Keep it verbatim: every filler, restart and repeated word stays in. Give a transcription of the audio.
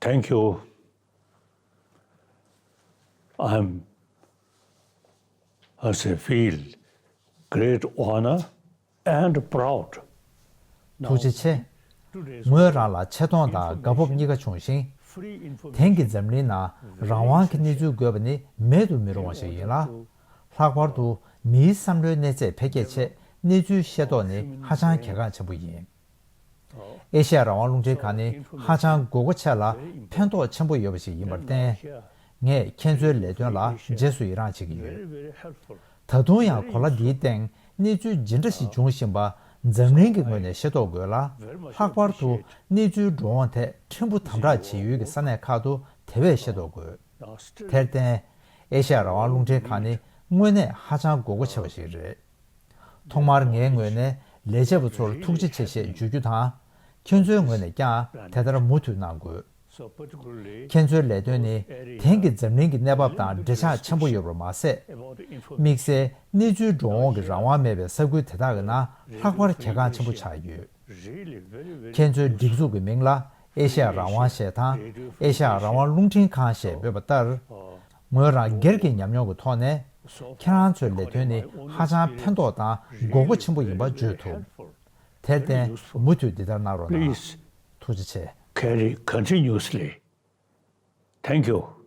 Thank you. I'm, I say, feel great honor and proud. ཐུགས་རྗེ་ཆེ། ངོས་རང་ལ་ཆེ་མཐོང་དང་དགའ་སྤོབས་གཉིས་ཀ་བྱུང་ཞིང་། དེང་གི་འཛམ་གླིང་ནང་རང་དབང་གི་གནས་ཚུལ་དགོས་པ་ནི་མེད་དུ་མི་རུང་བ་ཞིག་ཡིན་ལ། ལྷག་པར་དུ་མིའི་བསམ་བློའི་གནས་ཚད་འཕེལ་རྒྱས་ཆེད་གནས་ཚུལ་ཤེས་རྟོགས་ནི་ཧ་ཅང་གལ་འགངས་ཆེན་པོ་ཡིན། ཨེ་ཤ་ཡ་རང་དབང་རླུང་འཕྲིན་ཁང་ནི་ཧ་ཅང་དགོས་མཁོ་ཆེ་ལ་ཕན་ཐོགས་ཆེན་པོ་ཡོད་པ་ཞིག་ཡིན་པར་བརྟེན། ངས་ཁྱེད་ཚོའི་ལས་དོན་ལ་རྗེས་སུ་ཡི་རངས་བྱེད་ཀྱི་ཡོད། ད་དུང་ཡང་གོ་ལ་འདིའི་སྟེང་གནས་ཚུལ་ཇི་འདྲ་ཞིག་འབྱུང་བཞིན་པ་འཛམ་གླིང་གི་ངོས་ནས་ཤེས་རྟོགས་དགོས་ལ། ལྷག་པར་དུ་གནས་ཚུལ་འགྲོ་འོང་ཐད་ཕྲན་བུ་དམ་དྲག་བྱེད་ཡུལ་གྱི་ས་གནས་ཁག་ཏུ་དེ་བས་ཤེས་རྟོགས་དགོས། དེར་བརྟེན། ཨེ་ཤ་ཡ་རང་དབང་རླུང་འཕྲིན་ཁང་ནི་དངོས་གནས་ཧ་ཅང་དགོས་མཁོ་ཆེ་བ་ཞིག་རེད། ཐོག་མར་ངའི་ངོས་ནས་ལས་བྱེད་པ་ཚོར་ཐུགས་རྗེ་ཆེ་ཞེས་བརྗོད་རྒྱུ་དང་། ཁྱེད་ཚོའི་ངོས་ནས་ཀྱང་དེ་ལྟར་མུ་མཐུད་གནང་དགོས། ཁྱེད་ཚོའི་ལས་དོན་ནི་དེང་གི་འཛམ་གླིང་གི་གནས་བབ་དང་འབྲེལ་ཆགས་ཆེན་པོ་ཡོད་པར་མ་ཟད། དམིགས་བསལ་གནས་ཚུལ་འགྲོ་འོང་གི་རང་དབང་མེད་པའི་ས་ཁུལ་དེ་དག་གི་ནང་ལྷག་པར་གལ་འགངས་ཆེན་པོ་ཆགས་ཡོད། ཁྱེད་ཚོའི་སྒྲིག་འཛུགས་ཀྱི་མིང་ལ་ཨེ་ཤ་ཡ་རང་དབང་ཞེས་དང་ཨེ་ཤ་ཡ་རང་དབང་རླུང་འཕྲིན་ཁང་ཞེས་འབོད་པ་ལྟར། ངོས་རང་སྒེར་གྱི་ཉམས་མྱོང་གི་ཐོག་ནས་ཁྱེད་རང་ཚོའི་ལས་དོན་ནི་ཧ་ཅང་ཕན་ཐོགས་དང་དགོས་མཁོ་ཆེན་པོ་ཡིན་པ་བརྗོད་ཐུབ། དེར་བརྟེན་མུ་མཐུད་འདི་ལྟར་གནང་རོགས་གནང་། Please ཐུགས་རྗེ་ཆེ། Carry continuously. Thank you.